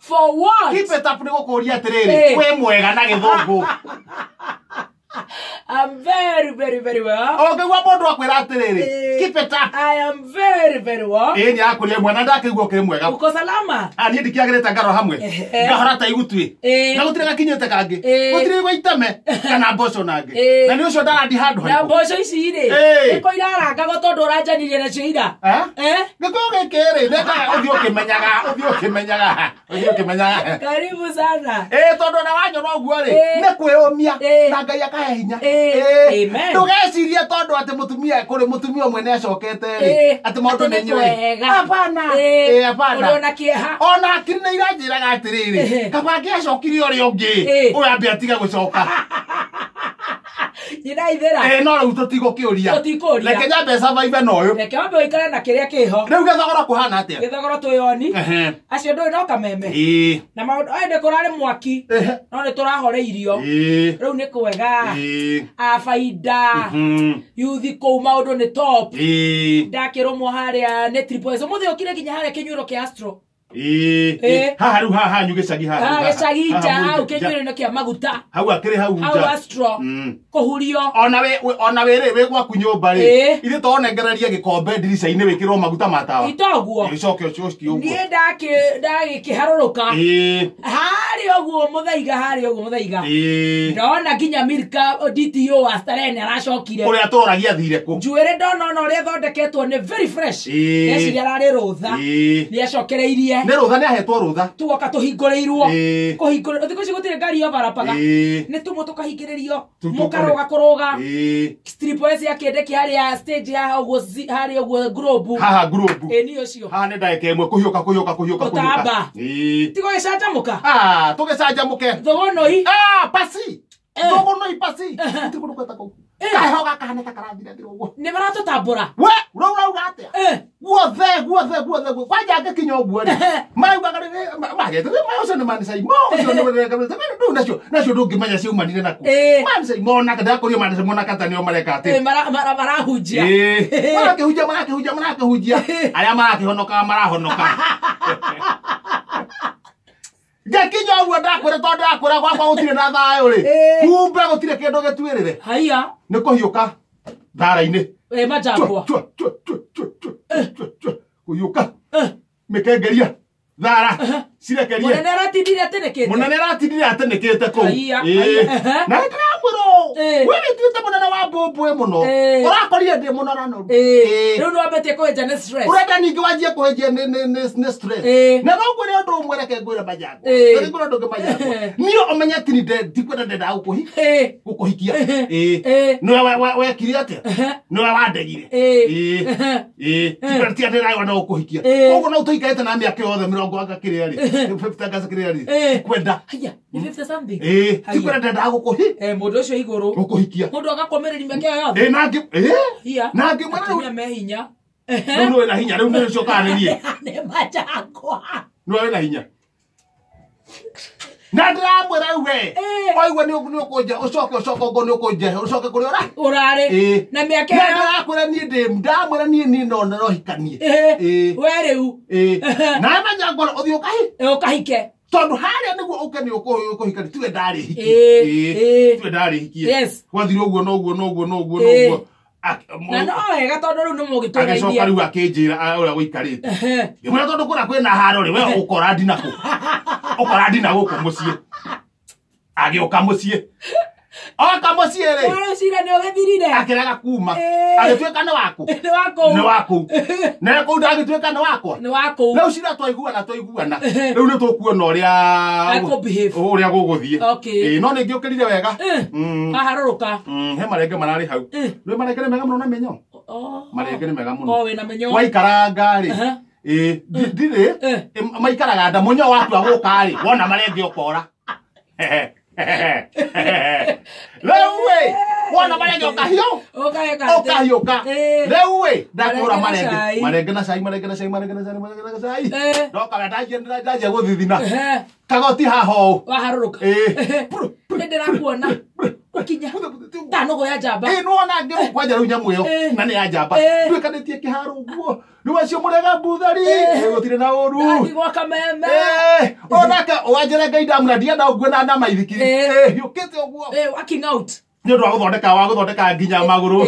For what? Keep it up nĩ gũkũria atĩrĩrĩ, wĩ mwega na gĩthũngũ. I'm very, very, very well. Ũngĩigua mũndũ akwĩra atĩrĩrĩ, keep it up. I am very, very well. Ĩĩ nĩ arakũria mwena ndakĩigua ũkĩrĩ mwega. Uko salama? Ah, niĩ ndikĩagĩrĩte ngaro hamwe. Ngahora ta igutwĩ. Na gũtirĩ gakinyĩte kangĩ. Gũtirĩ gwa iteme kana mboco nangĩ. Na nĩ ũcio ndarandi handũ Na harĩkũ. mboco ici rĩ, nĩkũ irarangagwo tondũ ũranjanirie nacio ira? Gĩkũyũ gĩkĩ rĩ, nĩendaga ũthiĩ ũkĩmenyaga, ũthiĩ ũkĩmenyaga, ũthiĩ ũkĩmenyaga. Karibu sana. Ĩĩ tondũ ona wanyona ũguo rĩ, nĩ kwĩyũmia na Ngai akahe hinya. Amen. Ndũgecirie tondũ atĩ mũtumia kũrĩ mũtumia ũmwe nĩ acokete rĩ, atĩ maũndũ nĩ nyũĩ. Hapana. Hapana. Ũrĩ ona kĩeha. Ona hakiri nĩ iranjĩraga atĩrĩrĩ, kaba angĩacokire ũrĩa ũngĩ, ũyũ ambe atige gũcoka. Nyina ithera. No rĩu tũtigũkĩũria. Tũtikũria. Reke nyambe survive na ũyũ. Reke wambe ũikare na kĩrĩa kĩho. Rĩu gĩthogoro kũhana atĩa? Gĩthogoro twĩoni. Acio ndũĩ no kameme. Na maũndũ aya nĩ kũrarĩ mwaki. No nĩ tũrahoreirio. Rĩu nĩ kwega. A baida. Yuthi kũu maũndũ nĩ top. Ndakĩrũmwo harĩa nĩ Triple S. Ũmũthĩ ũkire nginya harĩa kĩnyuĩro kĩa Astro. Haha rĩu haha hanyu gĩcagi haha. Haha gĩcagi nja hau kĩnyuĩro-inĩ kĩa maguta. Hau akĩrĩ hau nja. Hau Astro. Kũhurio. Ona wĩ ona wĩ rĩ wĩ gwaku nyũmba rĩ. Ithuĩ tonengererie gĩkombe ndirica-inĩ wĩkĩrwo maguta ma tawa. Itoguo. Gĩcoke ũcokie ũguo. Niĩ ndagĩkĩharũrũka. Harĩa ũguo mũthaiga, harĩa ũguo mũthaiga. Ndona nginya Milka DTO wa Starehe nĩ aracokire. Ũrĩa tũroragia athire kũ? Njuĩrĩ ndona ona ũrĩa ĩthondeketwo nĩ very fresh. Ndeciria ararĩ rũtha. Nĩ acokereirie. Nĩ rũtha, nĩ ahetwo rũtha. Tuoka tũhingũrĩirwo. Kũhingũrĩrwo. Thikũ ici gũtirĩ ngari yobarapaga. Nĩ tũmwe tũkahingĩrĩrio. Mũkarũga kũrũga. Triple S yakĩndĩki harĩa stage haha ũguo harĩa ũguo Globe. Haha Globe. Nĩ ũcio. Haha nĩ ndagĩka ĩmwe kũhiũka kũhiũka kũhiũka kũhiũka. Gũtamba. Tigũgĩcanjamũka. Tũgĩcanjamũke. Thũgũnũi. Pasi. Thũgũnũi pasi. Gũtirĩ kũndũ gweta kũu. Kaheho gaka kahana ta karathira thira ũguo. Nĩ maratũtambũra. We, ũrauga atĩa? Guothe, guothe, guothe, guothe. Kwanja angĩkinya ũguo rĩ, maraugaga rĩ, magete, ũcio nĩ Manisai, ũcio nĩ rĩu nacio, nacio ndũngĩmenya ciaumanire nakũ. Manisai, monaka, ndakũria Manisai, monaka ta nĩo mareka atĩ. Marahunjia. Marakĩhunjia, marakĩhunjia, marakĩhunjia. Arĩa marakĩhonoka, marahonoka. Ngakinya ũguo ndakwĩra tondũ ndakwĩra gwakwa gũtirĩ na thayũ rĩ. Kumbe gũtirĩ kĩndũ gĩtuĩrĩre. Haiya. Nĩ kũhiũka thara-inĩ. Majangwa. Chua, chua, chua, chua, chua, chua, chua. Kũhiũka. Mĩkengeria. Thara. Cirekerie. Mũnene aratindire atĩnĩkĩte. Mũnene aratindire atĩnĩkĩte kũu. Haiya. Na nĩndĩramwĩra ũũ. We wĩtuĩte mũnene wa mbũmbũĩ mũno. Ũrakorire ndĩ mũnoranoru. Rĩu nĩwambĩtie kũhĩnja nĩ stress. Ũrenda ningĩ wanjie kũhĩnjia nĩ stress. Na no ngwĩre ũndũ ũmwe reke ngwĩre Majangwa. Reke ngwĩre ũndũ ũngĩ Majangwa. Niĩ ũmenye atĩ ndikwenda ndendaga gũkũhikia. Nĩwe wekire atĩa? Nĩwe wandegire. Tikwenda ndĩragwa gũkũhikia. Koguo no tũikarĩte na mĩaka yothe mĩrongo anga kĩrĩa rĩ. 50 anga kĩrĩa rĩ. Tikwenda. Haiya, nĩ 50 something. Tikwenda ndendaga gũkũhi. Mũndũ ũcio igũrũ. Gũkũhikia. Mũndũ agakomereria mĩaka ĩyo yothe. Na na ngĩmwĩra rĩu. Atumia me hinya. Rĩu nĩwe wĩna hinya, rĩu nĩ ũcio kana nĩ niĩ? Nĩ Majangwa. Nĩwe wĩna hinya. Na ndĩramwĩra rĩu we. Waigua nĩ ũkũnja, ũcoke, ũcoke, ũguo nĩ ũkũnja, ũcoke kũrĩa ũra? Ũrarĩ. Na mĩaka Na ĩyo. ndĩrakwĩra niĩ ndĩ, ndamwĩra niĩ niĩ no no hikanie. We rĩu. Na Majangwa ũthiĩ ũkahi? Ũkahike. Tondũ harĩa nĩguo ũke nĩ ũkũhikania, tiwe ndarĩ hikie. Tiwe ndarĩ hikie. Gwathire ũguo na ũguo na ũguo na ũguo na ũguo. Na no wega tondũ rĩu nĩ mũgĩtũraithia. Agĩcoka rĩu akĩnjĩra, ũrĩa gũikarĩte. Ngĩmwĩra tondũ kũrĩa kwĩna haro rĩ, we ũkora ndina kũ? Ũkora ndina gũkũ mũciĩ. Agĩũka mũciĩ. Oka mũciĩ rĩ. Rĩu cira nĩ ũgĩthirire. Akĩrega kuma. Agĩtuĩka nĩ waku. Nĩ waku. Nĩ waku. Na kũu ndagĩtuĩka nĩ wakwa. Nĩ waku. Rĩu cira twaiguana, twaiguana. Rĩu nĩ tũkuona ũrĩa Akũ-behave. ũrĩa gũgũthiĩ. No nĩ ngĩũkĩrire wega. Aharũrũka. He marenge mararĩ hau. Rĩu marenge nĩ mega mũno na mĩnyoo. Marenge nĩ mega mũno. O wĩna mĩnyoo. Waikaranga rĩ. Ndirĩ. Maikaraga nda mũnyoo watua gũka rĩ, wona marenge ũkora. Rĩu ĩ, wona marenge ũkahiũ? Ũkahiũka. Rĩu ĩ, ndakũra marenge. Marenge na cai, marenge na cai, marenge na cai, marenge na cai. Ndoka we ndanjia gũthithina. Kagoti haha ũũ. Waharũrũka. Nĩ ndĩrakuona. Kinya. Ta nũgũ ya njamba. Ĩ nĩwona ngĩrũ kwanja rĩu nyamũ ĩyo na nĩ ya njamba nduĩkanĩtie kĩharo ũguo rĩu acio mũrega mbuthari gũtirĩ na ũru Ndathiĩ gwa Kameme. Onake wanjĩre Ngai ndamũra ndienda ũngue na maithikiri yũkĩte ũguo. Working out. Nĩ ũndũ wa gũthondeka nginya magũrũ.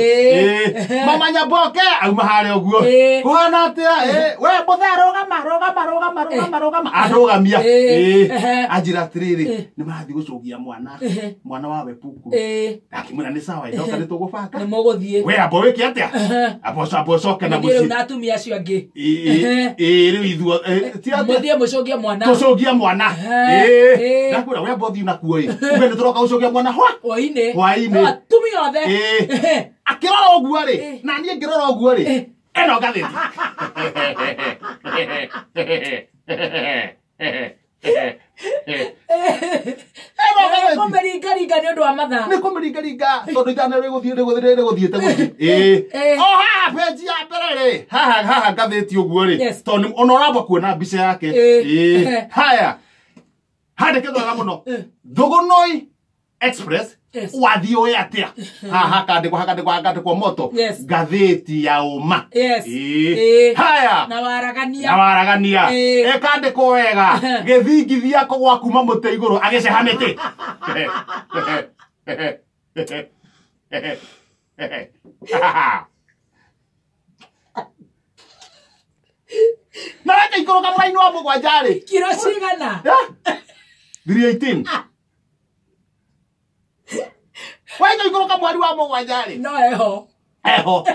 Mama Nyamboke auma harĩa ũguo. Kũhana atĩa? We mũthee rũgama rũgama rũgama rũgama rũgama. Andũgamia. Anjĩra atĩrĩrĩ nĩ marathiĩ gũcũgia mwana. Mwana wa Wepuku. Akĩmwĩra nĩ sawa ndoka nĩ tũgũbanga. Nĩ mũgũthiĩ. We amba wĩke atĩa? Amba ũcoke na mũciĩ. Rĩu na atumia acio angĩ. Rĩu ithuo ti atĩa? Mũthiĩ mũcũgie mwana. Tũcũgie mwana. Ndakwĩra we amba ũthiĩ nakuo ĩ. Uge nĩ tũroka gũcũgia mwana hwainĩ. Hwainĩ. Atumia othe. Akĩrora ũguo rĩ, na niĩ ngĩrora ũguo rĩ, ĩno ngathĩti. Ĩno ngathĩti. Kũmĩringaringa nĩ ũndũ wa mathaa. Nĩ kũmĩringaringa tondũ ithaa nĩ rĩgũthiĩte gũthiĩ. O haha page ya mbere rĩ, haha ngathĩti ũguo rĩ, tondũ ona ũramba kuona mbica yake. Haya. Handĩkĩtwo wega mũno. Thũgũnũi Express. Wathiĩ ũĩ atĩa? Haha hakandĩkwo moto. Ngathĩti ya ũma. Haya. Na waragania. Na waragania. Ĩkandĩkwo wega. Gĩthingithia kũgwa kuma mũtĩ igũrũ agĩceha mĩtĩ. Na reke ikũrũka mũraini wa mũgwanja rĩ. Kiro cigana? 318. Waikũrũka mweri wa mũgwanja rĩ. No eho. Eho.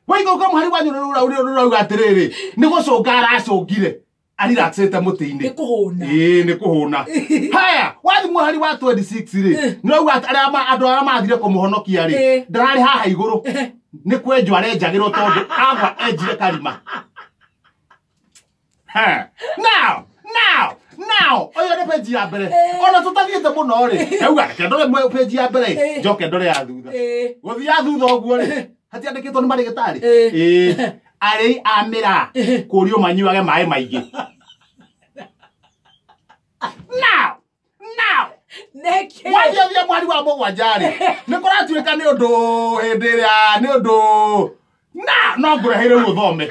Waikũrũka mweri wa nyũrũrũ rũrauga atĩrĩrĩ, nĩ gũcũnga aracũngire. Ariraxĩte mũtĩ-inĩ. Nĩ kũhũna. Nĩ kũhũna. Haya, wathiĩ mweri wa 26 rĩ, nĩ rauga andũ arĩa mathire kũmũhonokia rĩ, ndararĩ haha igũrũ. Nĩ kwenjwo arenjagĩrwo tondũ agwa enjire karima. Now, ũyũ nĩ page ya mbere. Ona tũtathiĩte mũno rĩ. Ndauga reke ndore page ya mbere, njoke ndore ya thutha. Gũthiĩ ya thutha ũguo rĩ, hatiandĩkĩtwo nĩ marĩgĩtarĩ. Arĩi a mĩraa kũrio manyuage maĩ maingĩ. Now. Wathiĩ mweri wa mũgwanja rĩ, nĩ kũratuĩka nĩ ũndũ hĩndĩ ĩrĩa nĩ ũndũ na no ngũreheire rĩu ũthome.